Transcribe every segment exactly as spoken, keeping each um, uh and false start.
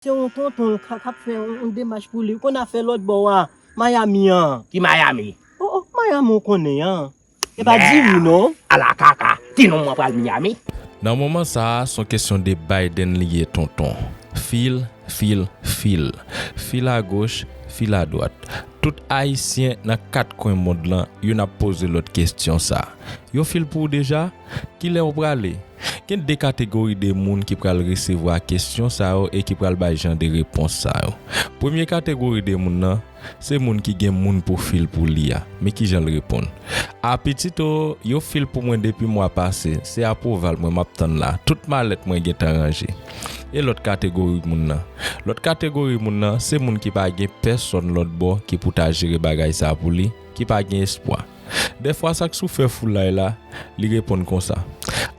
Se yon tonton l k ap fè yon, yon demach pou li. Ou konn afè lòt bò a, Miami an. Ki Miami? Oh, oh, Miami ou konnen an. E pa Diri non. Ala kaka, ti non mwen pral Miami. Nan moman sa a, se yon kesyon de Biden li ye, tonton. Fil, fil, fil. Fil agoch, fil adwat. Tout Ayisyen nan kat kwen mond lan, youn ap poze lòt kesyon sa. Yo fil pou w deja? Kilè w prale? Gen de kategori de moun ki pral resevwa kesyon sa yo e ki pral bay jan de repons sa yo. Premye kategori de moun nan, se moun ki gen moun pou fil pou li a. Men kijan l reponn. A pitit o, yo fil pou mwen depi mwa pase, se apwouval mwen m ap tann la. Tout malèt mwen gentan ranje. E lòt kategori moun nan? Lòt kategori moun nan, se moun ki pa gen pèsòn lòt bò ki pou ta jere bagay sa pou li, ki pa gen espwa. Dèfwa sa k sou fè foulay la, li reponn konsa.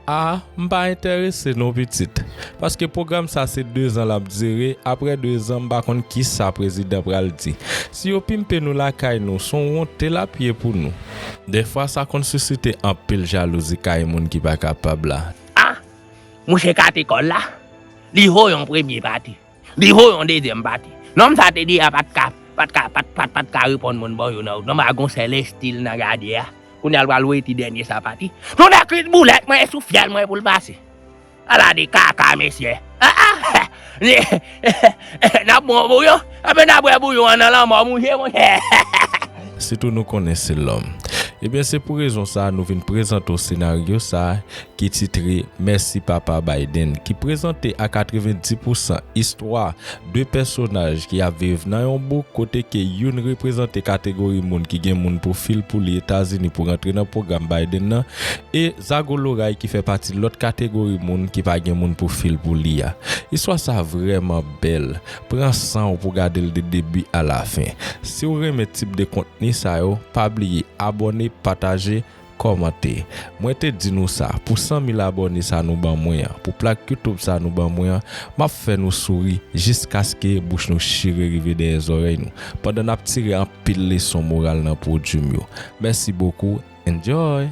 A, m pa enterese non pitit. Paske pwogram sa se de zan l ap dire, apre de zan m pa konn kisa prezidan pral di. Si yo pimpe nou lakay nou, se yon wonte l ap ye pou nou. Dèfwa sa konn sisite anpil jalouzi kay moun ki pa kapab la. A, mouche kate kòl la, li voye yon premye pati. Li voye yon dezyèm pati. Nonm sa te di a pa t ka, pa t ka, pa t, pa t, pa t ka reponn moun bò yo nan wout. Nonm a gon sèl estil nan gadye a. Kounye a l pral voye ti dènye sa pati. Tonnè krit boulèt mwen e sou fyèl mwen pou l pase. Ala de kaka mesye. Ah, ah. N ap bwè bouyon. Apre n ap bwè bouyon an nan lanmò mouche monchè. Sitou nou konnen se lòm. Ebyen se pou rezon sa a nou vin prezante w senaryo sa a ki titre Mèsi Papa Biden, ki prezante a katrevenndis pousan istwa de pèsonaj ki ap viv nan yon bouk kote ke youn reprezante kategori moun ki gen moun pou fil pou li Etazini pou rantre nan pwogram Biden nan, e Zago Loray ki fè pati lòt kategori moun ki pa gen moun pou fil pou li a. Istwa sa vrèman bèl. Pran san w pou gade l de debi a la fen. Si w renmen tip de kontni sa yo, pa bliye abòne, pataje, kòmante. Mwen te di nou sa, pou san mil abòne sa nou ban mwen an, pou plak YouTube sa nou ban mwen an, m ap fè nou souri jiskaske bouch nou chire rive dèyè zòrèy nou, pandan n ap tire anpil leson moral nan pwodui m yo. Mèsi bokou, enjoy!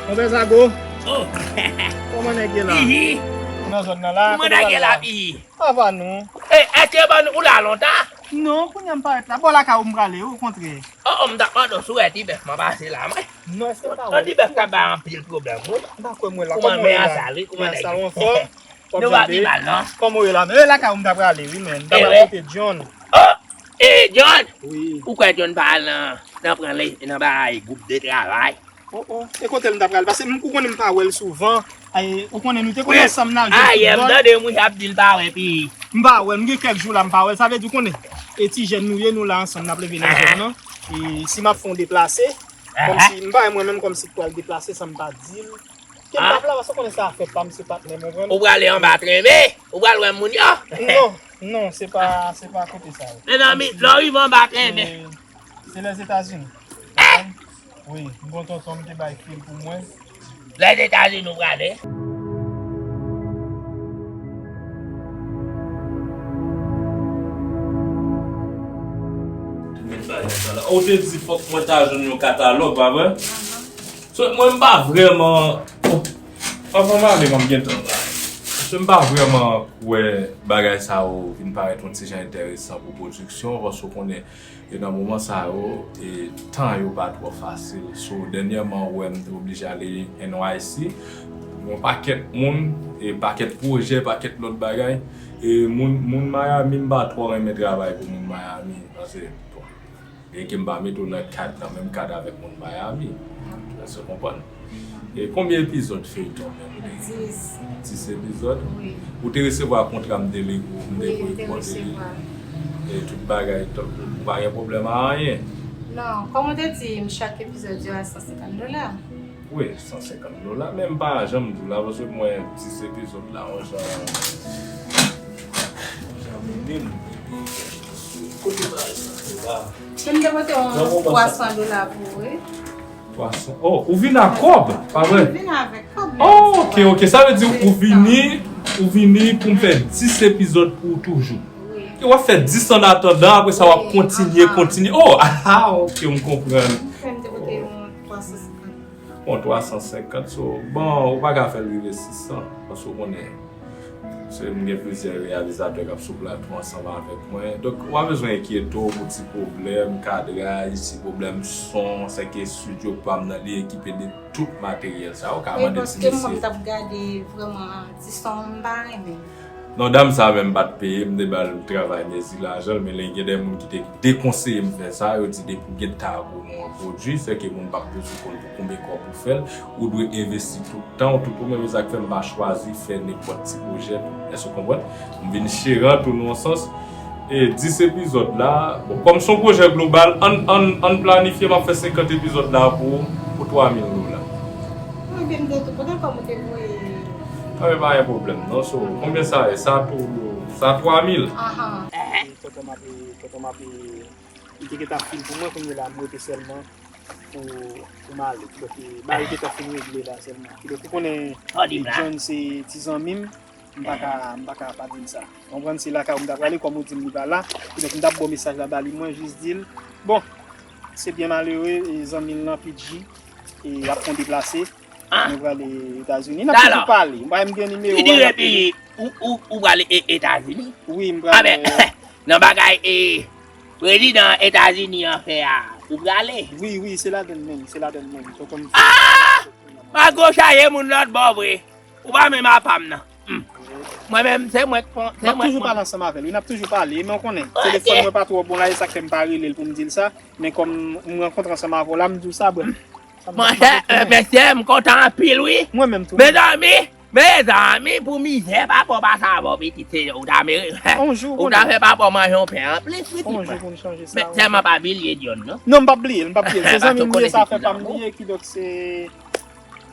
Monchè Zago. Oh. Kòman nèg ye la? Pihi. Ou nan zòn nan la? Kòman nèg ye la, Pihi? Ava nou. E, èske ban ou la lontan? Non, kounye a m parèt la. Bò lakay ou m prale, okontrè. Oh, oh, m t ap mande w si w wè ti bèf mwen pase la, mwen. Non, èske m pa wè l? Ti bèf ka bay anpil pwoblèm, wi. M pa kwè m wè l la. Kòman w ye la? Men an sal, wi, kòman nèg ye? Nou pa pi mal, non. Kòman w ye la? Men e lakay ou m ta prale, wi, men. M ta pral kote John. Oh! E, John! Wi. Ou kwè John pa al nan, nan pran le, nan bay gwoup de travay? Oh, oh. E kote l m ta pral? Paske m, ou konnen m pa wè l souvan. Ay, ou konnen nou te konn ansanm n al jwe foutbòl. Ayè, m tande mouche ap di l pa wè Pihi. M pa wè l. M gen kèk jou la m pa wè l. Sa vle di, ou konnen, e ti jèn nou ye, nou la ansanm, n ap leve nan zòn nan. E si m ap fè yon deplase, kòmsi, m pa wè mwen menm kòmsi k pral deplase san m pa di l. Ke m p ap la, paske ou konnen se afè pa m, se patnè m, ou konprann? Ou prale anba Trenbe? Ou pral wè moun yo? Non, non, se pa, se pa kote sa yo. Mezanmi, lè w rive anba Trenbe. Se, se Lèzetazini. Wi, m gon tonton m te bay fil pou mwen. Lèzetazini ou prale? Ou te di fòk mwen ta jwenn yon katalòg, pa vre? So, mwen m pa vrèman, anvan m ale, m ap gen tan la. So, m pa vrèman wè bagay sa yo vin parèt yon ti jan enteresan pou pwodiksyon, paske w konnen, e nan moman sa yo, e tan yo pa twò fasil. So, dènyèman, ou wè m te oblije ale N Y C. Yon pakèt moun, e pakèt pwojè, pakèt lòt bagay. E moun, moun Miami, m pa twò renmen travay pou moun Miami. Paske, bon, byenke m pa mete w nan kad, nan menm kad avèk moun Miami. Èske w konprann? E konbyen epizòd feyton menm? Dis. Dis epizòd? Wi. Ou te resevwa kontra m te li pou m te voye kòb li? Wi, m te resevwa. E tout bagay tankou ou pa gen pwoblèm a anyen? Non, kòm ou te di m, chak epizòd yo a san senkant dola. Wi, san senkant dola, men m pa janm di w la, paske mwen dis epizòd la, yon jan, yon jan minim. Kote bagay sa, se la. Men m te pote yon twa san dola pou ou, wi. Twa san. Oh, ou vin a kòb, pa vre? Wi, m vin avèk kòb, men... Oh, ok, ok. Sa vle di ou vini, ou vini pou m fè dis epizòd pou ou toujou. Wi. E w ap fè dis an atandan, apre sa w ap kontinye, kontinye. Oh, ah, ok, m konprann. M te pote yon twa san senkant. Bon, twa san senkant, so, bon, ou pa ka fè l rive sis san, paske ou konnen, se m gen plizyè reyalizatè k ap sou plato ansanm avèk mwen. Donk, ou pa bezwen enkyete w pou ti pwoblèm kadraj, ti pwoblèm son, sèke estidyo pa m nan, li ekipe de tout materyèl sa yo, ka mande ti mesye. Wi, paske mwen, m t ap gade vrèman ti son, m pa renmen. Non, dam sa menm pa t peye m, m te ba l travay mezi lajan l, men gen de moun ki te dekonseye m fè sa, yo di depi w gen ta gwo nan yon pwodui, sèke moun p ap bezwen konn pou konbyen kòb ou fè l, ou dwe envesti tout tan w, tout ou menm, e sa k fè m pa chwazi fè nenpòt ti pwojè tou. Èske w konprann? M vin cheran tou nan yon sans. E dis epizòd la, bon, kòm se yon pwojè global, ann, ann, ann planifye, m ap fè senkant epizòd la pou, pou twa mil dola. Mwen menm de tout kote kòm ou te voye. Ah, men pa gen pwoblèm, non, so, konbyen sa ye? Sa tou, sa twa mil. Ahan. Tonton m ap, tonton m ap, li te gentan fin pou mwen, kounye la, m rete sèlman pou, pou m ale. Kidonk, bagay yo gentan fin regle la sèlman. Kidonk, ou konnen John se ti zanmi m, m pa ka, m pa ka pa di l sa. Ou konprann, se lakay ou m ta prale, kòm ou di m li pa la. Kidonk, m t ap ba w mesaj la ba li, mwen jis di l, bon, se byen malere, e zanmi l lan, P G, e ap fè yon deplase. Nou prale Etazini. N ap toujou pale. M pa menm gen nimewo a, n ap toujou... Ou, ou, ou prale E-, Etazini? Wi, m prale. Nan bagay, e, prezidan Etazini an fè a, ou prale? Wi, wi, se ladann menm, se ladann menm. Tonton m... Ah! Mago chaje moun lòt bò vre. Ou pa menm apa m nan. Hmm. Mwen menm, se mwen k pran, se mwen k pran. M ap toujou pale ansanm avè l, wi, n ap toujou pale, men w konnen, telefòn mwen pa twò bon la, e sa k fè m pa rele l pou m di l sa, men kòm m rankontre ansanm avè w la, m di w sa, brèf. Monchè, mesye, m kontan anpil, wi. Mwen menm tou. Mezanmi, mezanmi, pou mizè, pa bò pa sa, bò pitit, se ou ta mere. Ou ta fè pa bò manje yon pen anplis, pitit mwen. Men sèlman pa bliye John, non. Non, m p ap bliye l, m p ap bliye l. Se zanmi m li ye, sa fè pa m bliye, kidonk se...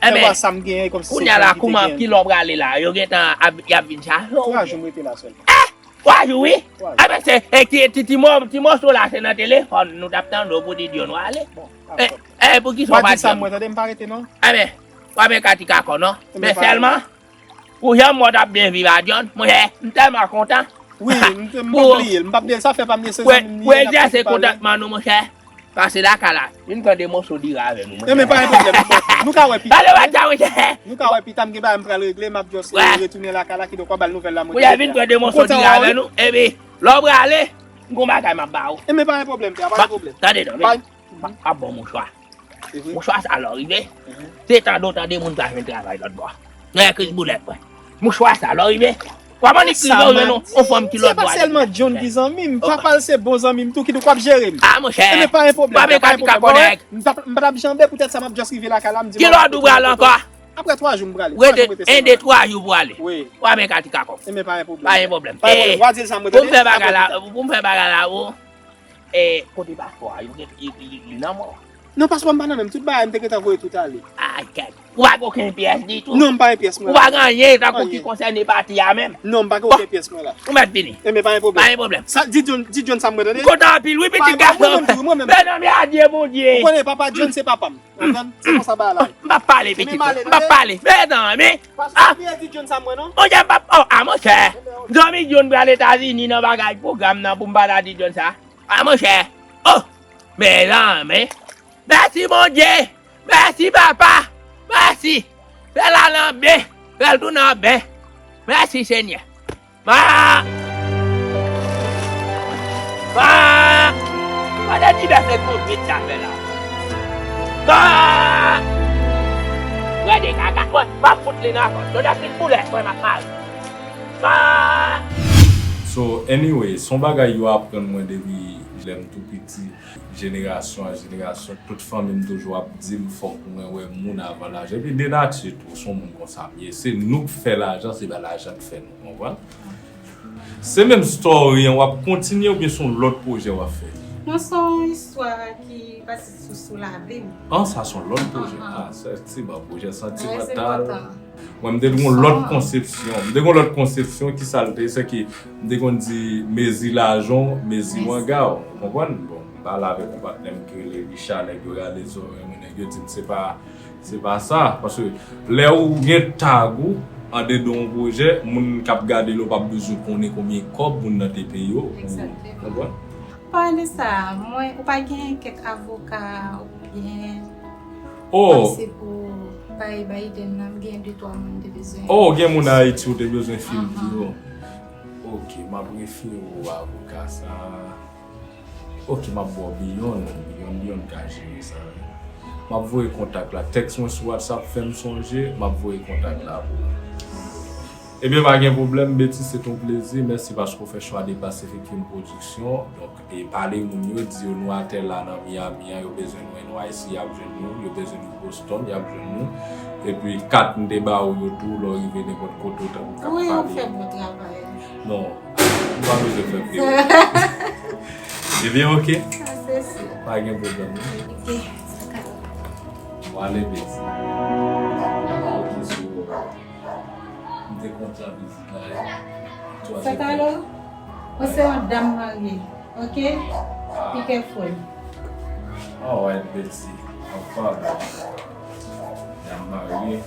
Ebyen, sa m genyen kòm si se John ki te genyen. Kounye a la, kouman, kilè w prale la? Yo gentan ap, y ap vin chache w? Twa jou m rete la sèlman. Eh! Twa jou, wi. Twa jou. Ebyen, se, e ki, ti, ti mò, ti mòso la, se nan telefòn nou t ap tande w pou di John w ale. Bon, e, e, poukisa w pa di sa, mwen tande m pa rete, non. Ebyen, w ap enkat ti kakò, non. Men sèlman, pou jan m wè w t ap byen viv a John, monchè, m tèlman kontan. Wi, m, m p ap bliye l, m p ap bliye l. Sa fè pa m ye, se zanmi m li ye, n ap toujou pale. Prezè se kontantman nou, monchè. Pase lakay la, vin pran de moso diri avè nou, monchè. Ebyen, pa gen pwoblèm. Nou ka wè pita. Pale wè sa, monchè. Nou ka wè pita, m gen bagay m pral regle, m ap just retounen lakay la, kidonk w a ba l nouvèl la, mwen te... Monchè, vin pran de moso diri avè nou, epi, lè w prale, m gon bagay m ap ba ou. Ebyen, pa gen pwoblèm, frè, pa gen pwoblèm. Tande non, men. M ap ba w mouchwa. Mouchwa sa, lè w rive, se tande w tande moun pral jwenn travay lòt bò. Nan ekri boulèt mwen. Mouchwa sa, lè w rive, w ap annik rive w jwenn yon fanm ki lòt bò. Se pa sèlman John ki zanmi m, papa l se bon zanmi m tou, kidonk w ap jere m. Ah, monchè. Ebyen, pa gen pwoblèm, pa gen pwoblèm. M pa t ap janbe, poutèt sa m ap just rive lakay la, m di... Kilè w di w prale ankò? Apre twa jou m prale. Rete en, de, twa jou pou ale. Wi. W ap enkat ti kakò. Ebyen, pa gen pwoblèm. Pa gen pwoblèm. Pa gen pwoblèm. W a di l sa, mwen tande. Pou m fè bagay la, pou m fè bagay la, o. E, kote paspò a? Li, li, li, li nan men w? Non, paspò m pa nan men m. Tout bagay m te gentan voye tout ale. Ay, kèt. Ou pa gen okenn pyès ditou? Non, m pa gen pyès mwen la. Ou pa gen anyen tankou ki konsène pati a menm? Non, m pa gen okenn pyès mwen la. Ou mèt vini. Ebyen, pa gen pwoblèm. Pa gen pwoblèm. Sa, di John, di John sa mwen, tande? M kontan anpil, wi, pitit gason. Mwen menm tou, mwen menm tou. Mezanmi, adye Bondye. Ou konnen papa John se papa m. Ou konprann? Se konsa bagay la ye. M p ap pale, pitit mwen. M p ap pale. Mezanmi. Paske ou bliye di John sa mwen, non? Monchè, m p ap, oh, ah, monchè. Zanmi John pral Etazini nan bagay pwogram nan pou m pa ta di John sa. Ah, monchè. Oh! Mezanmi. Mèsi, Bondye. Mèsi, papa. Mèsi. Fè l al an byen. Fè l tounen an byen. Mèsi, Senyè. Ma! Ma! Gade ti bèf lèk konduit sa fè la. Ma! Gade kaka. Mwen, m ap fout li nan kò. Donald Trump boulèt mwen, m ap mare. Ma! So, anyway, se yon bagay yo aprann mwen depi Lè m tou piti, jenerasyon an jenerasyon, tout fanmi m toujou ap di m fòk mwen wè moun avan lajan. Epi de nati tou, se yon moun konsa m ye. Se nou k fè lajan, se pa lajan k fè nou, konprann? Se menm story an w ap kontinye oubyen se yon lòt pwojè w ap fè? Non, se yon istwa ki pase sou, sou lavi m. An, sa se yon lòt pwojè. Ahan. Ah, santiman, pwojè santimantal. Mwen, m te gen yon lòt konsepsyon. M te gen yon lòt konsepsyon ki sa l te, se ke m te konn di mezi lajan w, mezi wanga w. Ou konprann? Bon, m pale avèk yon patnè m ki rele Richard, nèg yo rale zòrèy mwen, nèg yo di m se pa, se pa sa. Paske lè ou gen tag ou andedan yon pwojè, moun k ap gade l yo p ap bezwen konnen konbyen kòb moun nan te peye w. Ou konprann? Pale sa, mwen, ou pa gen kèk avoka oubyen Oh, panse pou bay Biden nan, m gen de twa moun te bezwen. Oh, gen moun Ayiti ou te bezwen fil pou yo. Ok, m ap refere w avoka sa. Ok, m ap ba w Beyond, Beyond, Beyond ka jere sa wi. M ap voye kontak la. Tèks mwen sou WhatsApp, fè m sonje, m ap voye kontak la pou ou. Ebyen, pa gen pwoblèm, Betty, se t on plezi. Mèsi paske w fè chwa de Pacific Film Production. Donk, e pale moun yo, di yo nou atè la nan Miami an, yo bezwen nou N Y C, y ap jwenn nou, yo bezwen nou Boston, y ap jwenn nou. Epi kat m te ba ou yo tou, lè w rive nenpòt kote w tankou k ap pale. Wi, ou fè bon travay. Non, ou pa bezwen fè pli wo. Ebyen, ok. Sa se si. Pa gen pwoblèm, non. Ok, sa ka. Ou ale, Betty. Ok, so, m te kontan vizit la, eh. Sa ka lò? Mwen se yon dam marye, ok? Be careful. Alright, Betty. No problem. Dam marye.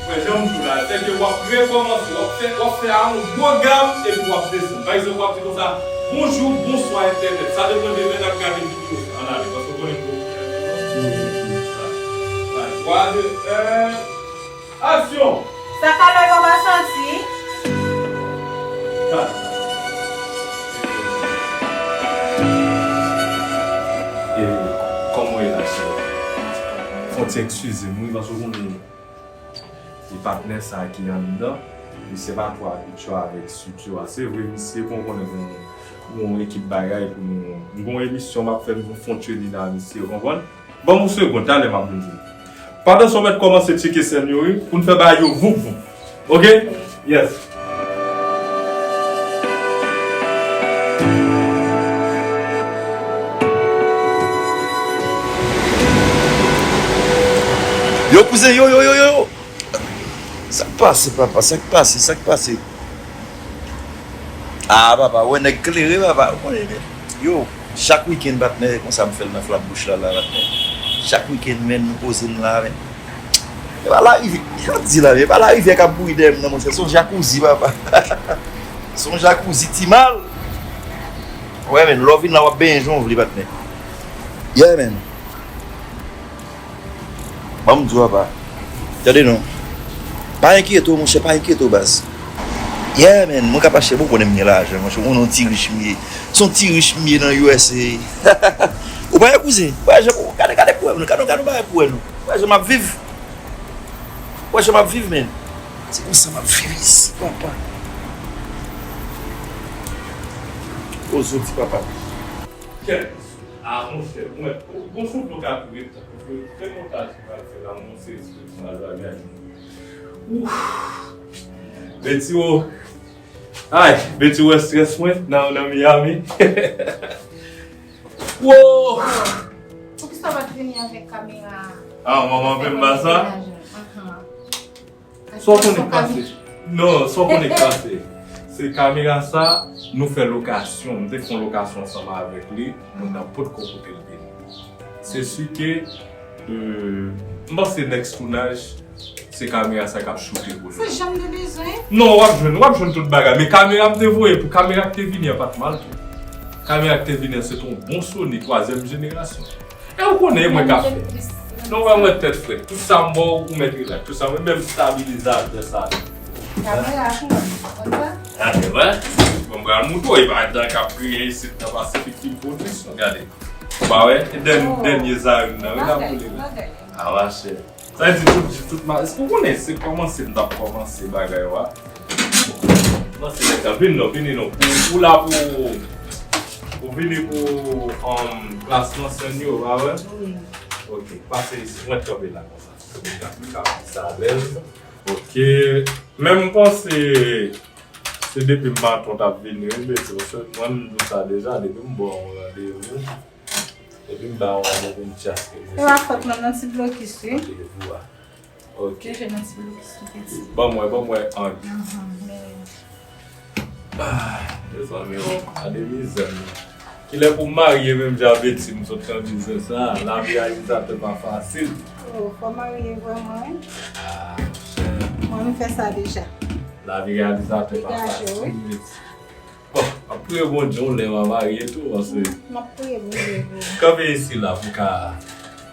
Jan m di w la, se ke w ap rekòmanse, w ap fè, w ap fè a yon gwo gam, epi w ap desann. Pa egzanp, w ap di konsa, "Bonjou, bonswa, entènèt." Sa depann de lè n ap gade videyo sa. Ann ale, paske w konnen ke w... Twa, de, en, aksyon! Sa kalòy mwen pa santi. E, kòman w ye la, cheri? Fò w ti eskize m, wi, paske w konnen e patnè sa ki anndan, misye pa twò abitye avèk estrikti a. Se vre, misye, kon w konnen, gen yon, gen yon ekip bagay pou nou. M gen yon emisyon m ap fè, m gen yon fonctioning la, misye, w konprann? Ban m yon segonn, talè m ap vin di w. Pandan sa, w mèt kòmanse tcheke sèn yo, wi, pou n fè bagay yo voup voup. Oke? Yes. Yo, kouzen, yo, yo, yo, yo, yo. Sa k pase, papa? Sa k pase? Sa k pase? Ah, papa, wè nèg klere, papa. Ou konnen, yo, chak wikenn, patnè, konsa m fè l nan flap bouch la, la, patnè. Chak wikenn, men, nou poze n la, men. E pa larivyè, jan di la, e pa larivyè k ap kouri dèyè m nan, monchè. Se yon jakouzi, papa. Se yon jakouzi, ti mal. Wè, men, lè w vin la, w ap benyen jan w vle, patnè. Yeah, men. Ban m di w, papa. Tande non. Pa enkyete w, monchè, pa enkyete w, baz. Yeah, man, mwen ka pa chèche, bon, konnen m gen lajan, monchè, ou konnen yon ti rich m ye. Se yon ti rich m ye nan U S A. Ou pa wè, kouzen? Wè jan, gade, gade pou wè, gade, gade yon bagay pou wè, non. Wè jan m ap viv. Wè jan m ap viv, man. Se konsa m ap viv isi, papa. O, soti, papa. Kèt. Ah, monchè, mwen, bon, bon, sou blok ap ret, fè montaj li pral fè la, mwen, se ekspresyon al bagay. Ouf! Beti o. Ay, Beti wè strès mwen nan, nan Miami. Wo! Poukisa w pa t vini avèk kamera? Ah, manman fè m ba sa? Ahan. Sa w konnen k pase? Non, sa w konnen k pase? Se kamera sa, nou fè lokasyon. M te fè yon lokasyon ansanm avèk li. Moun nan potko kote l vini. Se si ke, euh, m panse next tounaj, se kamera sa k ap choute pou nou. Se jan m te bezwen. Non, w ap jwenn, w ap jwenn tout bagay. Men kamera m te voye pou kamera k te vini an pa t mal tou. Kamera k te vini an se te yon bon Sony twazyèm jenerasyon. E ou konnen e mwen k ap fè. Non, wè mwen tèt frèt. Tout sa m ba w, ou mèt rilaks. Tout sa, mwen menm stabilizatè sa. Kamera pou mwen, konn sa? Gade, wè. Bon, m pral moutre w, e pa dan k ap kriye isit nan Pacific Film Production, gade. Ou pa wè? E dèn-, dènye Zion nan, wi, n ap boule la. A, machè. Sa di tout, tout ma-, ou konnen, se kòmanse m t ap kòmanse bagay yo a. Non, se nèg la. Vin non, vini non. Ou, ou la pou, ou vini pou, um, klas nan sèn yo, pa vre? Wi. Ok, pase isi. Mwen kanpe la konsa. Pou m ka, ka plis alèz. Ok. Men m panse, se depi maten w t ap vini, wi, mesye, paske mwen, m di w sa deja, depi m ba w yon randevou, depi m ba w yon randevou, m dyaske. Se pa fòt mwen, nan ti blokis, wi. Randevou a. Ok. Deja nan ti blokis, wi, piti. Ban mwen, ban mwen ang. Ahan, men. Ah, mezanmi, o, gade mizè m. Kilè pou m marye menm jan avèk ti m sot nan biznis la? Lavi reyalizatè pa fasil. Oh, fò marye vrèman, wi. Ah, monchè. Mwen, m fè sa deja. Lavi reyalizatè pa fasil, wi. Bon, m ap priye Bondye yon lè m a marye tou, paske... M ap priye Bondye pou ou. Kanpe isi la pou ka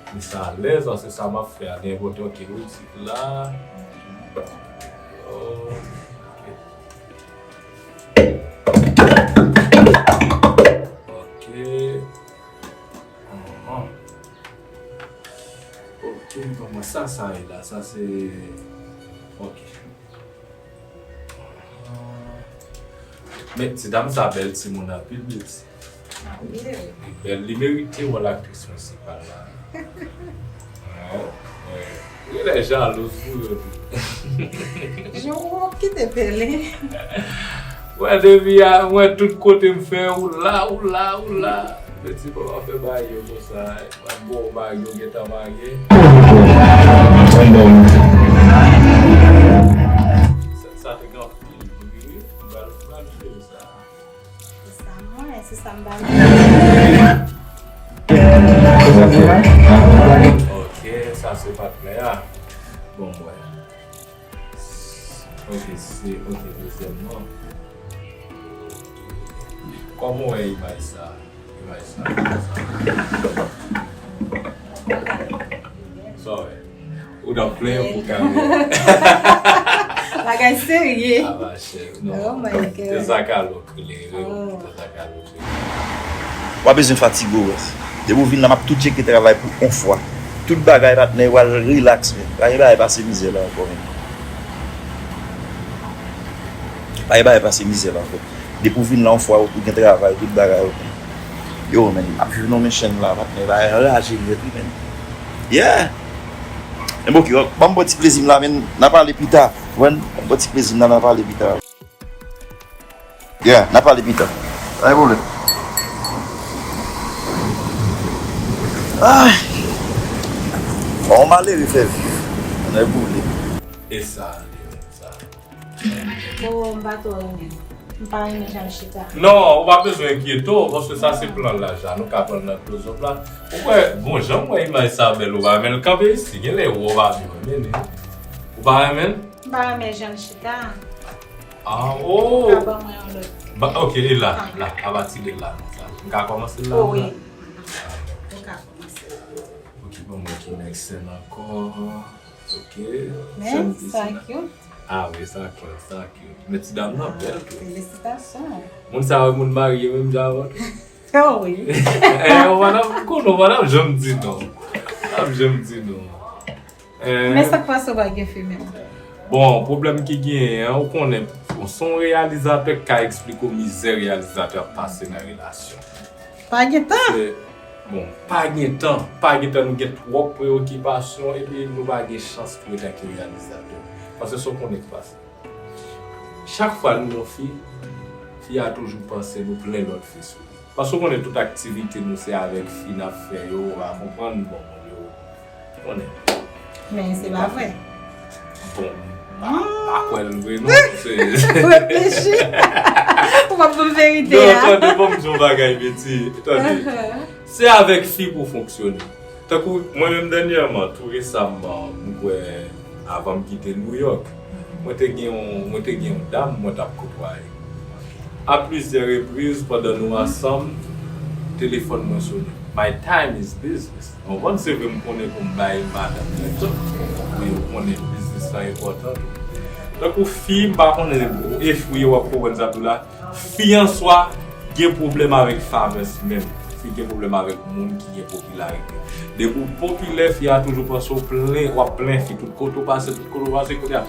plis alèz, paske sa m ap fè a gen pote yon ki woutik la. Ok. Ok. Ahan. Ok, kòman sa, sa ye la? Sa se, ok. Men, ti dam sa bèl timoun anpil, Betty. Anpil. Li bèl, li merite wòl aktris prensipal la. Wi, wi. Li lè jalouz pou yo tou. Jan w ap kite pale. Wè, depi a, mwen, tout kote m fè, ou la, ou la, ou la. Betty, kòman fè bagay yo konsa? Mwen, bon, bagay yo gentan marye. Sa, sa te gen anpil bri, wi. M pral, m pral jere sa. Se sa mwen, se sa m ba li. Ok, sa se patnè a. Bon, mwen. Tèlman. Kòman w wè imaj sa? Imaj sa, imaj sa. Sa w wè? Ou t ap plenyen pou kamera. Bagay serye. A machè. Non. Oh my God. Se sa ka lòk li, wi. Oh. Se sa ka lòk li. W ap bezwen fatige w, wè. Depi w vin la, m ap tou tcheke travay pou on fwa. Tout bagay, patnè, w al rilaks, men. Pa gen bagay pase mizè la ankò, men. Pa gen bagay pase mizè la ankò. Depi w vin la, on fwa, ou gen travay, tout bagay, ok. Yo, men, ap viv nan men chenn la, patnè, bagay anraje nèt, wi, men. Yeah! Men bon, ok, ban m pran ti plezi m la, men, n a pale pita. Ban m pran ti plezi m la, n a pale pita. Yeah, n a pale pita. Pa gen pwoblèm. Ay! On malere fè viv. Ann boule. E sa, sa. Oh, m pa twò renmen. M pa renmen jan l chita. Non, ou pa bezwen enkyete w, paske sa se plan laj la. Nou ka pran l nan close-up la. Ou kwè, bon, jan m wè imaj sa bèl, ou pa renmen l kanpe isi. Genlè ou pa byen renmen li. Ou pa renmen l? M pa renmen jan l chita. Ah, oh! Ou ka ban mwen yon lòt. Ba, ok, e la, la, apati de la, sa. M ka kòmanse la? Oh, wi. Ou ka kòmanse la. Ok, bon, mwen ki next scène ankò. Ok. Men, sa cute. Ah, wi, sa cute, sa cute. Men ti dam nan bèl tou. Felisitasyon. Moun sa yo, moun marye menm jan avè w? Oh, wi. Eh, ou pa t ap, konnen ou pa t ap janm di non. Pa t ap janm di non. Eh. Men sa k pase w pa gen fi menm? Bon, pwoblèm ki genyen an, ou konnen, bon, se yon reyalizatè k ka eksplike w mizè reyalizatè ap pase nan relasyon. Pa gen tan. Se, bon, pa gen tan, pa gen tan, nou gen twòp preyokipasyon, epi nou pa gen chans pou rete ak yon reyalizatè. Paske sa w konnen ki pase. Chak fwa nou wè yon fi, fi a toujou panse nou plen lòt fi sou li. Paske w konnen tout aktivite nou se avèk fi n ap fè yo, ou pa konprann, bon, yo, ou konnen. Men se pa vre. Bon, pa, pa kwè l vre, non, se. Reflechi. Ou p ap ban m verite a. Non, tande, ban m di yon bagay, Betty. Tande. Se avèk fi pou fonksyone. Tankou mwen menm dènyèman, tou resaman, m kwè avan m kite Nouyòk, mwen te gen yon, mwen te gen yon dam mwen t ap kotwaye. A plizyè repriz, pandan nou ansanm, telefòn mwen sonnen. My time is business. Ou konprann, se vre m konnen pou m bay madanm mwen tan, men ou konnen biznis lan enpòtan tou. Tankou fi, m pa konnen, e fi w ye w ap konprann sa tou la. Fi an swa gen pwoblèm avèk femmes menm. Fi gen pwoblèm avèk moun ki gen popilarite. Depi w popilè, fi a toujou panse w plen, w ap plen fi. Tout kote w pase, tout kote w pase, kounye a,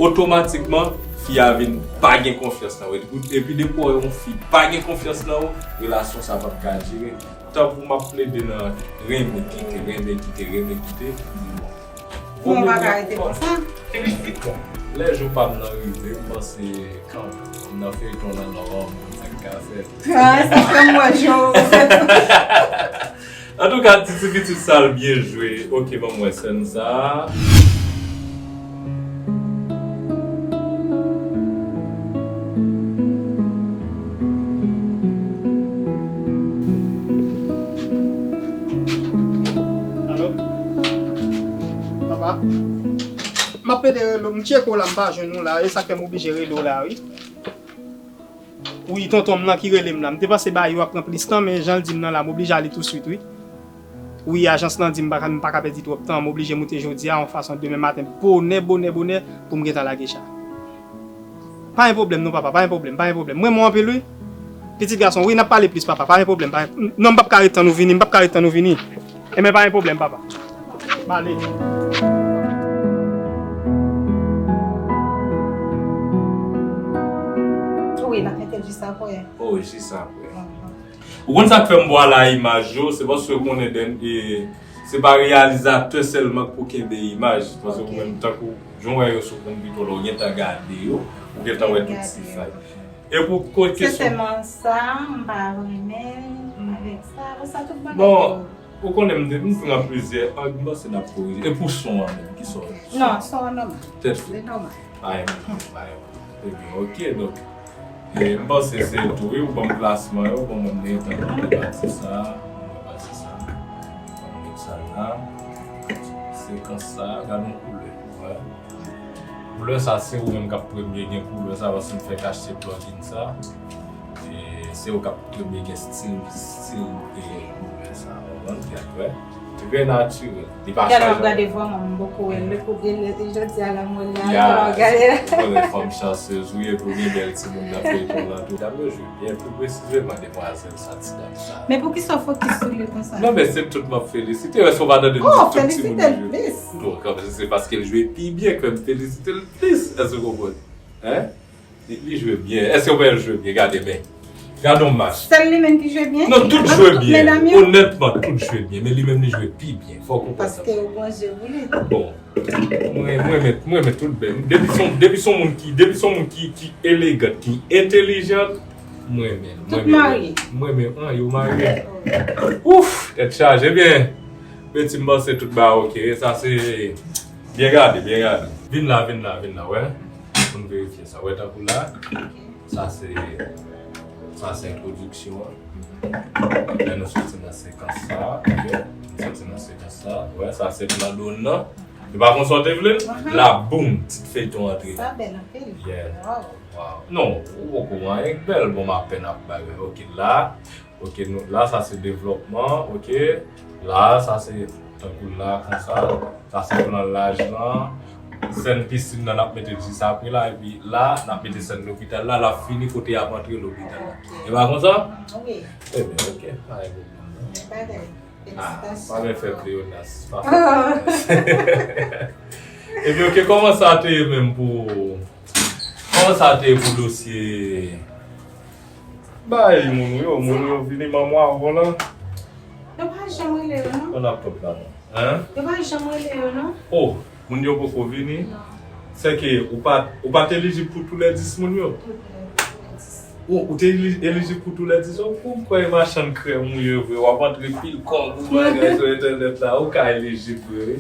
otomatikman, fi a vin pa gen konfyans nan ou. Epi, epi depi w wè yon fi pa gen konfyans nan ou, relasyon sa p ap ka dire. Tankou m ap plede nan renmen kite, renmen kite, renmen kite. Bon, m pa ka rete konsa. Bon, lè jou pa m nan rive, m panse kanpe. M nan feyton nan nòmal, m konn sa k ka fèt. Ah, sa fè m wè jan w fè. Antouka, ti ti pitit sa l byen jwe. Ok, ban m wè sèn sa. Alo? Papa? M ap pede rele w, m tcheke w la, m pa jwenn ou la, e sa k fè m oblije rele w la, wi. Wi, tonton m nan ki rele m la. M te panse bagay yo ap pran plis tan, men jan l di m nan la, m oblije ale touswit, wi. Wi, ajans lan di m pa ka, m pa ka pèdi twòp tan, m oblije moute jodi a, yon fason demen maten, bonè, bonè, bonè, pou m gentan lage cha. Pa gen pwoblèm non, papa, pa gen pwoblèm, pa gen pwoblèm. M renmen w anpil, wi. Pitit gason, wi, n ap pale plis, papa, pa gen pwoblèm, pa gen, non, m p ap ka ret tann ou vini, m p ap ka ret tann ou vini. Enben, pa gen pwoblèm, papa. M ale. Wi, n ap mete l jis apre. Oh, jis apre. Ou konn sa k fè m bwale imaj yo, se paske ou konnen dèn-, e, se pa reyalizatè sèlman k pou kenbe imaj, paske ou menm tankou jan w wè yo sou konpitwa la, ou gentan gade yo, ou gentan wè tout ti fay. E pou kote kesyon. Se sèlman sa, m pa renmen avèk sa, pou sa tout bagay yo. Bon, ou konnen m te, m pran plizyè ang, m panse n ap korije. E pou son an menm, ki son? Non, son an nòmal. Tèt fre. Li nòmal. Pa gen pwoblèm, pa gen pwoblèm. Ebyen, ok, donk, e, m panse se tou, wi, ou ban m plasman yo, bon, mwen, m gentan nan pati sa, nan pati sa. Ban m met sa la. Sekans sa, gade yon koulè, wè. Koulè sa, se ou menm k ap premye gen koulè sa, paske m fèk achte plugin sa. E se ou k ap premye gen stil, stil e koulè sa. Ou konprann? Epi apre, li trè natirèl. Li pa chaje. Gade, m ap gade vwa mwen, m poko wè l. Depi w gen lè, jodi a la, m wè l la, m ap gade. Ou konnen fanm chansez ou ye, pou gen bèl timoun nan feyton lan tou. Dam yo jwe byen, pi presizeman, demwazèl sa, ti dam sa. Men poukisa w fokis sou li konsa? Non, men se tout m ap felisite. Èske w pa tande m di tout timoun yo jwe? Oh, felisite l plis. Non, kanmenm, se paske l jwe pi byen ke m felisite l plis. Èske w konprann? Hein? Li, li jwe byen. Èske w wè l jwe byen? Gade, men. Gade yon match. Sèl li menm ki jwe byen? Non, tout jwe byen. Nan tout medam yo? Onètman, tout jwe byen. Men li menm, li jwe pi byen. Fò w konprann sa. Paske ou gon je pou li. Bon. Mwen, mwen renmen, mwen renmen tout bèl. Depi son, depi son moun ki, depi son moun ki, ki elegan, ki entèlijan, mwen renmen. Tout marye. Mwen renmen, an, yo marye. Ouf, tèt chaje, byen. Beti, m panse tout ba ok. Sa se byen gade, byen gade. Vin la, vin la, vin la, wè. Pou n verifye sa. Wè, tankou la. Sa se, sa se entwodiksyon an. Lè nou soti nan sekans sa, ok? Nou soti nan sekans sa. Wè, sa se plan do nan. E pa konsa w te vle l? La, boum, tit feyton antre. Sa bèl anpil. Yeah. Wow. Wow. Non, ou poko wè anyen k bèl, bon, m apèn ap bagay. Ok, la, ok, nou, la, sa se devlòpman, ok. La, sa se tankou la, konsa. Sa se plan laj lan. Sèn pisin nan, n ap mete l jis apre la, epi la, n ap mete sèn lopital la, l ap fini kote y ap antre lopital la. Ok. E pa konsa? Wi. Ebyen, ok, pa gen pwoblèm, non. Bèl bagay. Ah, pa men fè pleyonas, pa fè pleyonas. Ebyen, ok, kòman sa te ye menm pou, kòman sa te ye pou dosye bay moun yo, moun yo vini manman avon lan? Yo pa janm rele yo, non? Konn ap pòt la, non. Hein? Yo pa janm rele yo, non? Oh, moun yo poko vini? Non. Sèke ou pa, ou pa t elijib pou tou lè dis moun yo? Tou lè, tou lè dis. Ou, ou te eli-, elijib pou tou lè dis? Ou, ou kwè machann krèm ou ye vre, w ap antre pil kòb ou bagay sou entènèt la, ou ka elijib vre, wi.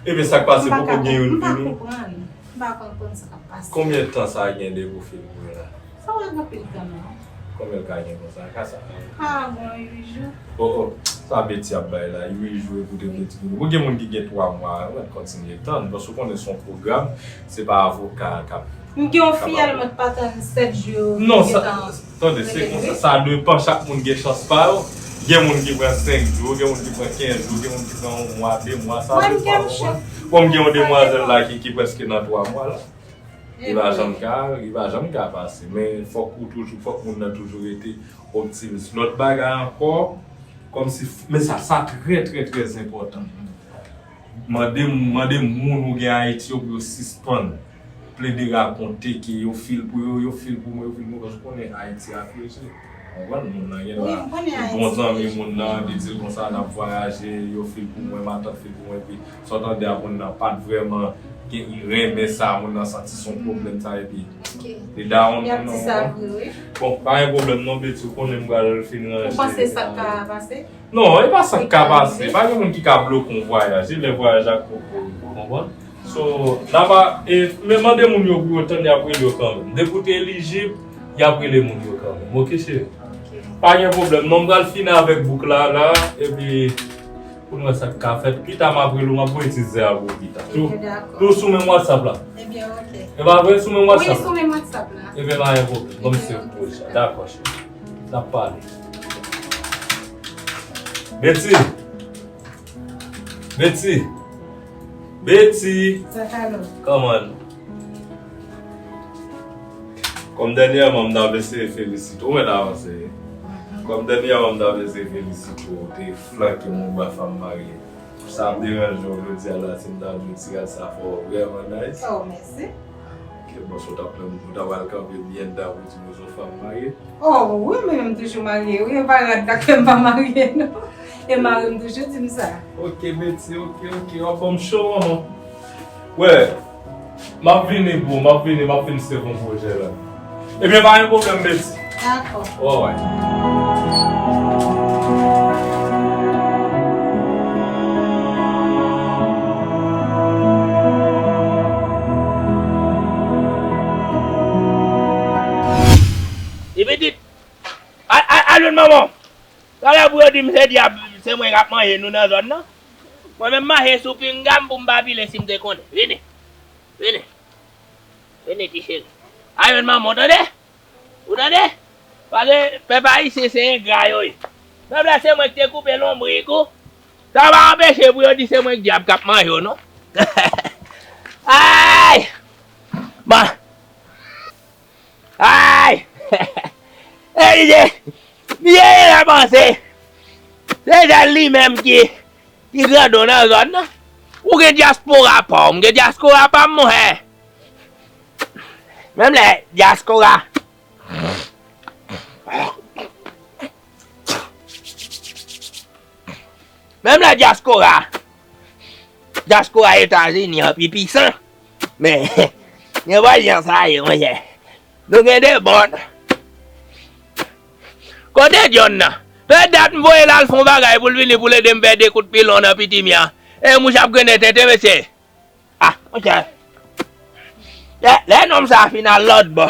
Ebyen, sa k pase, poko gen youn vini? M pa ka konprann. M pa konprann sa k ap pase. Konbyen tan sa gen depi w fin mwen la? Sa w gen anpil tan, non. Konbyen l ka gen konsa? Ka sa? Ka gon uit jou. Oh, oh, sa Betty ap bay la, uit jou, e pou te vle di pou nou. Bon, gen moun ki gen twa mwa, yo mèt kontinye tann, paske w konnen se yon pwogram, se pa avoka k ap. M gen yon fiyèl, mwen pa tann sèt jou. Non, sa, tande, se konsa, sa depan, chak moun gen chans pa yo. Gen moun ki pran senk jou, gen moun ki pran kenz jou, gen moun ki pran yon mwa, de mwa, sa depan. Bon, m gen yon demwazèl la ki, ki prèske nan twa mwa la. Li pa janm ka, li pa janm ka pase. Men fòk ou toujou, fòk moun nan toujou rete optimis. Lòt bagay ankò, kòmsi, men sa, sa trè, trè, trè enpòtan. Mande, mande moun ou gen Ayiti yo pou yo sispann plede rakonte ke yo fil pou yo, yo fil pou mwen, yo fil pou mwen, paske w konnen Ayiti rafrechi. Konprann? Moun nan gen dwa bon zanmi moun nan, li di l konsa n ap vwayaje, yo fil pou mwen, matant fil pou mwen, epi sa w tande a moun nan pa t vrèman gen, renmen sa, moun nan santi se yon pwoblèm sa, epi li down, moun nan, w konprann? Bon, pa gen pwoblèm non, Betty, ou konnen m pral fin ranje. Ou panse sa ka pase? Non, e pa sa k ka pase. Pa gen moun ki ka bloke yon vwayaj. Se lè vwayaj ak pwòp vòl ou, ou konprann? So, n a pa, e, men mande moun yo pou yo tann, y ap rele yo kanmenm. Depi w te elijib, y ap rele moun yo kanmenm. Oke, cheri? Oke. Pa gen pwoblèm. Non, m pral fini avèk bouk la, la, epi pou n wè sa k ka fèt. Pita, m ap rele w, m ap voye ti zè a pou ou pita. Tou, tou sou menm WhatsApp la. Ebyen, oke. E pa vre, sou menm WhatsApp la? Wi, sou menm WhatsApp la. Ebyen, pa gen pwoblèm. Ban m swiv pou ou sa. Dakò, cheri. N ap pale. Betty! Betty! Betty! Sa ka lòt. Kòman? Kòm dènyèman m t ap eseye felisite w, ou mèt avanse wi. Kòm dènyèman m t ap eseye felisite w, ou te flanke m yon bwa fanm marye. Sa ap deranje w jodi a la si m ta di w ti rad sa fè w vrèman nice? Oh, mèsi. Ok, bon, si w t ap pran, ou ta pral kanpe byen dan pou di m ou se yon fanm marye? Oh, wi, mwen menm m toujou marye. Wi, e pa rad la k fè m pa marye, non. E mari m toujou di m sa. Ok, Betty, ok, ok. W ap ban m cho, manman. Wè, m ap vini, bro, m ap vini, m ap vin sèvi yon pwojè la. Ebyen, pa gen pwoblèm, Betty. Dakò. Alright. Li pitit, al, al, al jwenn manman w. Talè pou yo di m se dyab, se mwen k ap manje nou nan zòn nan. Mwen menm m mache sou pinga m pou m pa pile si m te konnen. Vini. Vini. Vini ti cheri. A jwenn manman w, tande? Ou tande? Paske pèp ayisyen se engra yo ye. Menm lè se mwen ki te koupe lonbrik ou, sa pa anpeche pou yo di se mwen k dyab k ap manje w, non. Ay! Bon. Ay! E li de, li de la panse. Se sèl li menm ki, ki grandon nan zòn nan. Ou gen dyaspora pa w, m gen dyaspora pa m, monchè. Menm lè dyaspora. Menm lè dyaspora, dyaspora Etazini an pi pisan. Men, gen pa jan sa ye, monchè. Nou gen de bòn. Kote John nan? Fè dat m voye l al fè yon bagay pou l vini pou l ede m fè de kout pilon nan pitimi an. E mouche ap grennen tenten, mesye. Ah, monchè. Lè, lè nonm sa fin al lòt bò.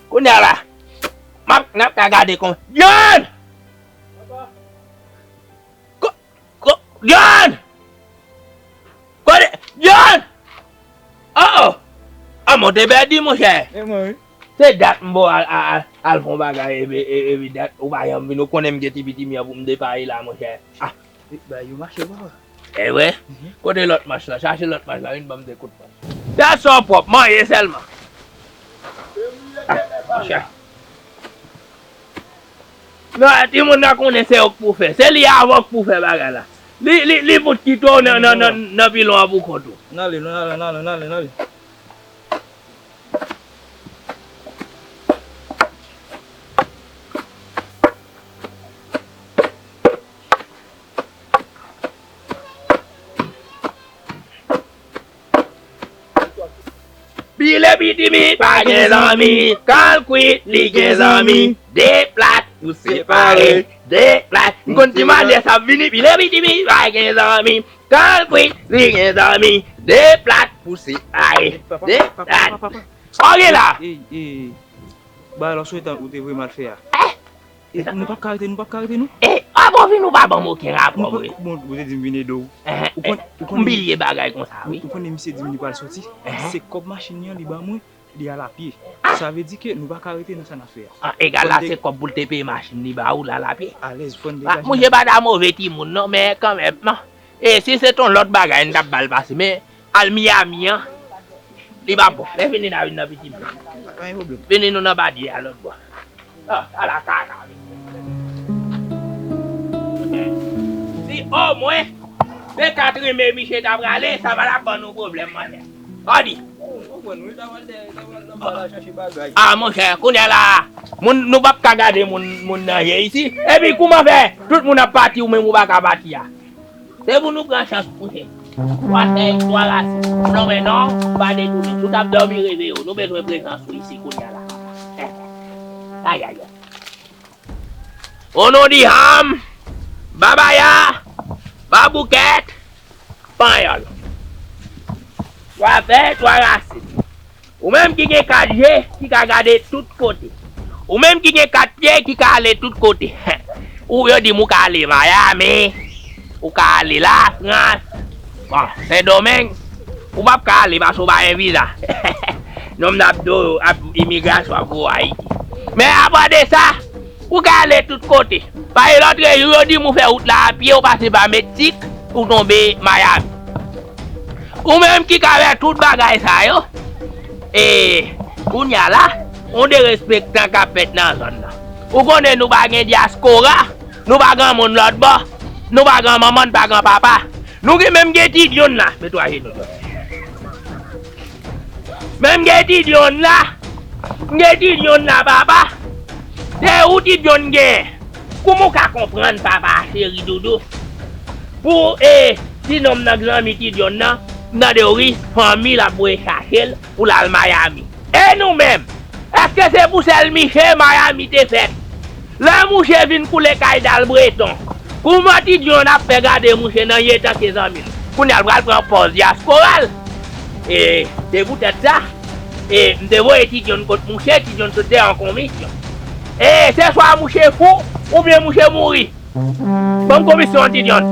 Kounye a la, m ap, n ap ka gade kon. John! Ko, ko, John! Kote, John! Oh, oh! Ah, mwen te pèdi, monchè. E mwen, wi. Se dat m bo al, al, al, al fè yon bagay, epi, epi, epi dat, ou pa janm vin, ou konnen m gen ti pitimi an pou m depaye la, monchè. Ah. Wi, bagay yo mache, papa. E vre? Mhm. Kote lòt manch lan? Chache lòt manch lan, vin ban m de kout manch. Dat sa w pwòp, manje sèlman. Ah, monchè. Non, timoun nan konnen se ou k pou fè. Se li avè w k pou fè bagay la. Li, li, li fout kite w nan, nan, nan, nan pilon an pou kont ou. N ale, n ale, n ale, n ale, n ale. Pile pitimi pa gen zanmi, kan l kwit li gen zanmi, de plat pou separe, de plat. M konn ti malè sa ap vini, pile pitimi pa gen zanmi, kan l kwit li gen zanmi, de plat pou separe, de plat. Ok la. Ey, ey, ey. Bagay la w sot ou te voye m al fè a. Eh! E, nou p ap ka rete, nou p ap ka rete, non. E, a bon, vin ou pa ban m okenn rapò, vre. Bon, ou te di m vin ede w. Ou konn, ou konn, m bliye bagay konsa, wi. Ou konnen misye di m li pral soti. Se kòb machin li an li ban mwen, li al apye. Sa vle di ke nou pa ka rete nan sa n ap fè a. An egal la, se kòb pou l te peye machin li ba ou, l al apye. Alèz, fò n degaje. Monchè pa ta move timoun, non, men kanmenm, non. E si se t on lòt bagay, n t ap ba l pase, men al Miami an, li pa bon. Lè fini n a vin nan pitit. Pa gen pwoblèm. Vini nou nan badye a lòt bò. Ah, ala kaka, mesye. Si omwen de kat rimen misye ta prale, sa pa t ap ban nou pwoblèm, manzè. Odi. Ou konprann, wi, ta pral de, ta pral nan ba la chache bagay. Ah, monchè, kounye a la, moun, nou p ap ka gade moun, moun nan je isi. Epi kouman fè? Tout moun ap pati, ou menm ou pa ka pati a. Se pou nou pran chans, monchè. Twa fèy, twa rasin. Non, men non, pa detounen. Si w t ap dòmi, reveye w. Nou bezwen prezans ou isi kounye a la. Ayayay. O non di Ham, Babaya, Baboukèt, Panyòl. Twa fèy, twa rasin. Ou menm ki gen kat je, ki ka gade tout kote. Ou menm ki gen kat pye, ki ka ale tout kote. Ou, yo di m ou ka ale Miami, ou ka ale Lafrans, bon, Sendomeng, ou p ap ka ale paske ou pa gen viza. Nonm nan ap do, ap imigrasyon ap voye w Ayiti. Men apa de sa, ou ka ale tout kote. Paske lòtrejou, yo di m ou fè wout la apye, ou pase pa Meksik, ou tonbe Miami. Ou menm ki ka wè tout bagay sa yo, e, kounye a la, yon derespektan k ap fèt nan zòn nan. Ou konnen nou pa gen dyaspora, nou pa gen moun lòt bò, nou pa gen manman, n pa gen papa. Nou gen menm gen Ti Dyonn la, met w ajenou, Dyonn. Menm gen Ti Dyonn la, m gen Ti Dyonn la, papa. Se ou Ti Dyonn gen. Kouman w ka konprann papa cheri doudou? Pou, e, ti nonm nan k zanmi Ti Dyonn nan, m tande w ri, fanmi l ap voye chache l pou l al Miami. E nou menm? Èske se pou sèl miche Miami te fèt? Lè mouche vin koule kay Dal Breton, kouman Ti Dyonn ap fè gade mouche nan je tanke zanmi l? Kounye a l pral pran pòz dyaspora l. E, se poutèt sa, e, m te voye Ti Dyonn kot mouche, Ti Dyonn sot deyò an komisyon. E, se swa mouche fou, oubyen mouche mouri. Ban m komisyon an, Ti Dyonn.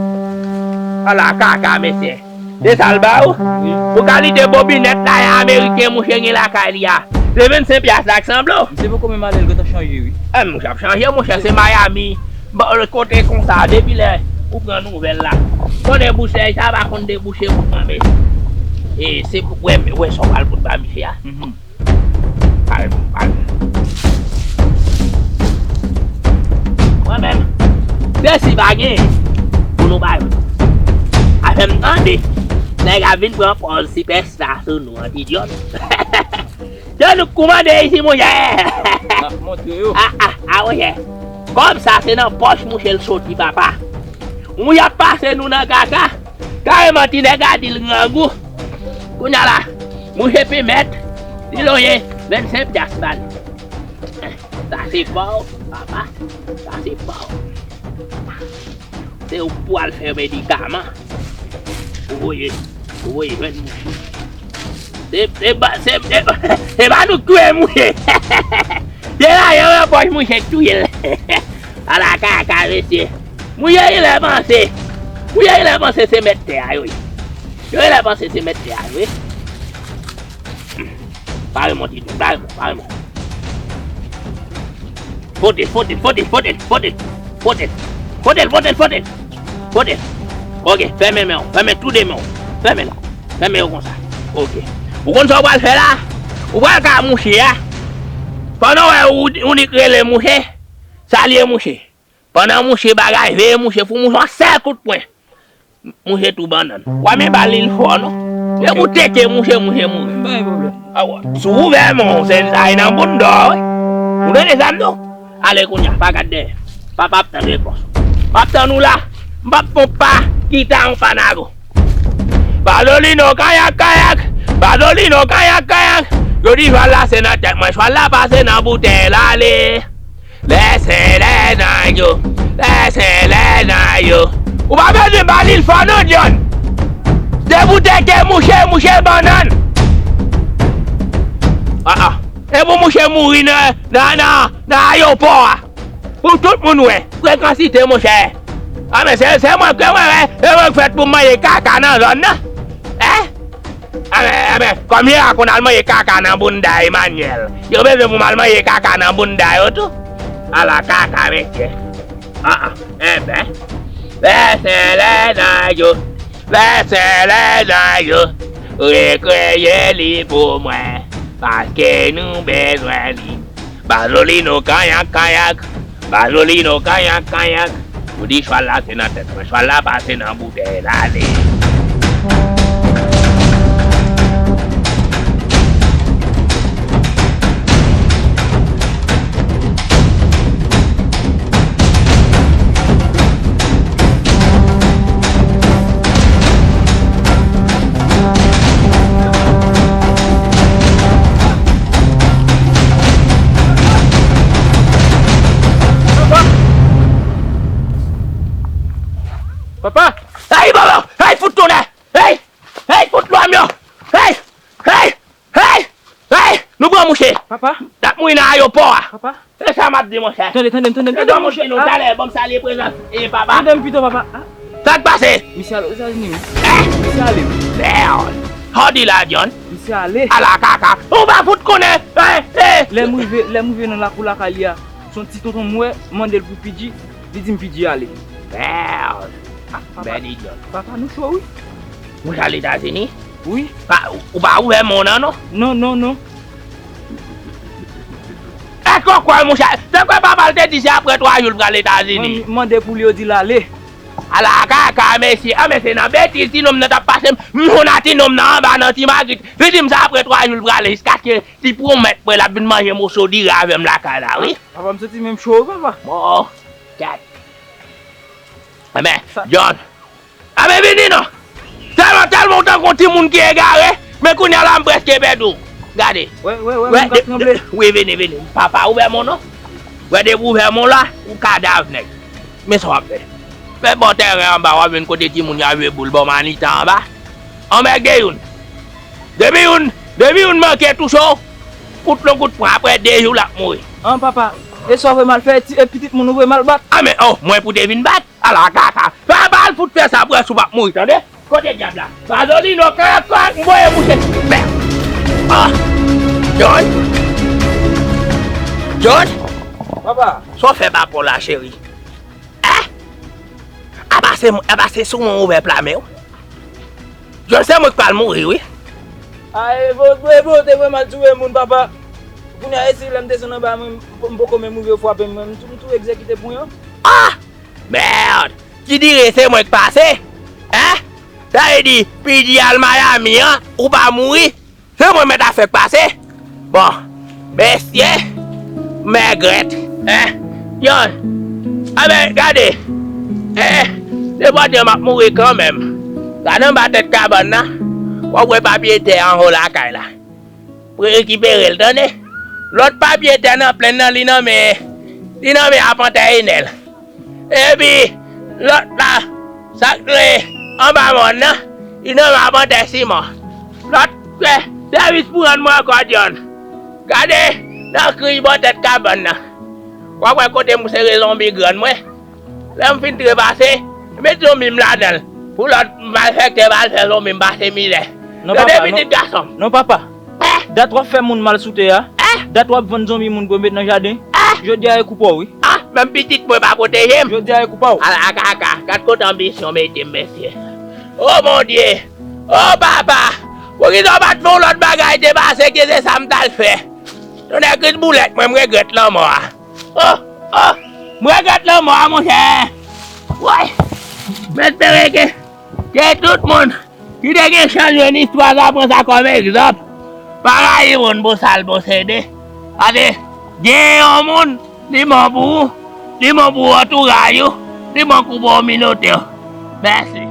Ala kaka, mesye. Se sa l ba ou? Wi. Pou kalite bobinèt la, e ameriken mouche gen lakay li a. Se vennsenk pyas la k sanble w. Misye poko menm ale, l gentan chanje, wi. E, mouche ap chanje, monchè, se Miami. Bon, kote konsa, depi lè ou pran nouvèl la. Konnen bouch nèg sa pa konn debouche pou mwen, men. E, se pou, wè, wè sa w pral fout ba misye a. Mhm. Pale, pale. Mwen menm, se si pa gen pou nou bay. Afè m tande, nèg ap vin pran pòz sipèsta sou nou, an idyòt. Jan nou kouman de isi, monchè. N ap montre yo. A, a, a, monchè. Kòb sa se nan pòch mouche l soti, papa. Mouche ap pase nou nan kaka. Kareman, ti nèg a di l grangou. Kounye a la, mouche pèmèt li lonje vennsenk pyas ba li. Sa se pa w, papa. Sa se pa w. Se ou pou al fè medikaman. Ou voye, ou voye jwenn mouche. Se, se ba, se, se, se pa nou k touye mouche. Se lajan nan pòch mouche k touye l. Ala kaka, mesye. Mouche genlè panse. Mouche genlè panse se mèt tè a yo ye. Yo genlè panse se mèt tè a yo ye. Pare monte, pare monte, pare monte. Fote, fote, fote, fote, fote. Fote. Fote, fote, fote. Fote. Ok, fèmen men w. Fèmen tou de men w. Fèmen la. Fèmen yo konsa. Ok. Ou konn sa w pral fè la? Ou pral ka mouche a. Pandan w wè ou, ou nik rele mouche, salye mouche. Pandan mouche bagay, veye mouche, fout mouche yon sèl kout pwen. Mouche tou bannann. W a men ba li l fò, non? E pou teke mouche, mouche mouri. Pa gen pwoblèm. Awa. Si w ouvè men w, se sa e nan bounda w, wi. Ou tande sa m di w? Ale kounye a, pa gad dèyè. Papa ap tann repons ou. M ap tann ou la. M p ap fon pa kita yon pa nago. Bazolino kayak kayak. Bazolino kayak kayak. Yo di chwal la se nan tèt mwen. Chwal la pase nan boutèy la ale. Lèse lè nan yo, lèse lè nan yo. Ou pa bezwen ba li l fò non, John. Depi w teke mouche, mouche bannann. Ah, ah. E pou mouche mouri nan, nan, nan, nan ayewopò a. Pou tout moun wè. Frekansite, monchè. Ah, men se, se mwen ke mwen wè. E mwen k fèt pou m manje kaka nan zòn nan. Hein? Enben, enben, kòm yo a konn al manje kaka nan bounda Emmanuel, yo bezwen pou m al manje kaka nan bounda yo tou. Ala kaka, mesye. Ah, ah, enben. Vèsè lè nan yo, vèsè lè nan yo, rekreye li pou mwen, paske nou bezwen li. Bazolino kayak kayak, Bazolino kayak kayak. Ou di chwal la se nan tèt mwen. Chwal la pase nan boutèy la ale. Papa! Papa! Hey, papa! Hey, fout tonnè! Hey! Hey, fout lwa m yo! Hey! Hey! Hey! Hey! Nou pran mouche! Papa! N ap mouri nan ayewopò a! Papa! Se sa m ap di, monchè. Tande, tande m, tande m, tande m, monchè. Mouche nou talè, ban m salye prezans e papa. Tande m pito, papa. Ah. Sa k pase? Misye ale Ozetazini, wi. Eh? Misye ale, wi. Merde! Sa w di la, John? Misye ale. Ala kaka. Ou pa fout konnen. Eh, eh. Lè m rive, lè m rive nan lakou lakay li a, se yon ti tonton m wè, m mande l pou P J, li di m P J ale. Merde! Ah, papa, bèl idyòt. Papa, nou cho, wi. Mouche al Etazini? Wi. Pa, ou pa ouvè men w nan, non? Non, non, non. Èske w kwè, monchè? Se kwè papa l te di se apre twa jou l pral Etazini? Mwen, m mande pou li, yo di l ale. Ala kaka, mesye. Ah, men se nan betiz ti nonm nan t ap pase m. M jwenn a ti nonm nan anba nan Ti Magrit. Li di m se apre twa jou l prale, jiskaske li pwomèt mwen l ap vin manje moso diri avè m lakay la, wi. Papa, m santi menm cho, wi, papa. Bon, kèt. Enben, John, Enben vini non. Tèlman, tèlman w tankou yon timoun ki egare, men kounye a la m prèske pèdi w. Gade. Wè, wè, wè, moun k ap tranble. Wi, vini, vini. Papa, ouvè men w non. Wè, depi w ouvè men w la, ou kadav nèg. Men sa w ap fè. Fè bò tèren anba, w ap jwenn kote timoun yo ap jwe boul, bò manita anba. Anmède youn. Depi youn, depi youn manke touche w, kout long kout pran, apre de jou l ap mouri. An, papa, e sa w vle m al fè, e ti, e pitit moun ou vle m al bat? A men, oh, mwen pou te vin bat? Ala kaka. Fè pa al fout fè sa, près ou p ap mouri, tande? Kote dyab la? Pazolino, kaka, kaka, m voye mouche. Mèd! Ah! John! John! Papa! Sa w fè papa w la, cheri? Eh! Apa se, apa se sou mwen w ouvè pla men w? John, se mwen k pral mouri, wi. A, e vo, e vo, te vre mal touye moun, papa. Kounye a, e si lè m desann anba, mwen, m, m poko menm rive frape m, mwen, m tou, m tou egzekite pwen an. Ah! Mèd! Ki dire se mwen k pase? Hein? Sa vle di, P D al Miami an, ou pa mouri? Se mwen mèt afè k pase? Bon, mesye, m regrèt. Hein? Yon, anben, gade. Hein? Nenpòt jan m ap mouri kanmenm. Gade anba tèt kabann nan. W ap wè papye tè anwo lakay la. Pou rekipere l, tande. Lòt papye tè nan plenn nan, li nan men, li nan men apantè Enèl. Epi, lòt la, sa k rele anba mòn nan, li nan men apantè Simon. Lòt fè sèvis pou rann mwen ankò, John. Gade, nan kriy bò tèt kabann nan. W ap wè kote m sere zonbi grann mwen. Lè m fin trepase, met zonbi m ladan l. Pou lòt malfektè pa al fè zonbi m pase mizè. Non, papa, non. Tande, pitit gason m. Non, papa. Eh! Dat w ap fè moun mal sou tè a. Eh! Dat w ap vann zonbi moun pou yo met nan jaden. Eh! Jodi a e kou pa w, wi. Ah, menm pitit mwen pa pwoteje m. Jodi a e kou pa w. Ala kaka, gad kote anbisyon mete m, mesye. O Bondye! O papa! Poukisa w pa t fè yon lòt bagay te pase ke se sa m t al fè? Tonnè krit boulèt mwen, m regrèt lanmò a. Oh, oh, m regrèt lanmò a, monchè. Woy, m espere ke, ke tout moun ki te gen chans jwenn istwa sa pran sa kòm egzanp. Pa rayi moun pou sa l posede. Paske gen yon moun, li bon pou ou, li bon pou antouray ou, li bon pou kominote w. Mèsi.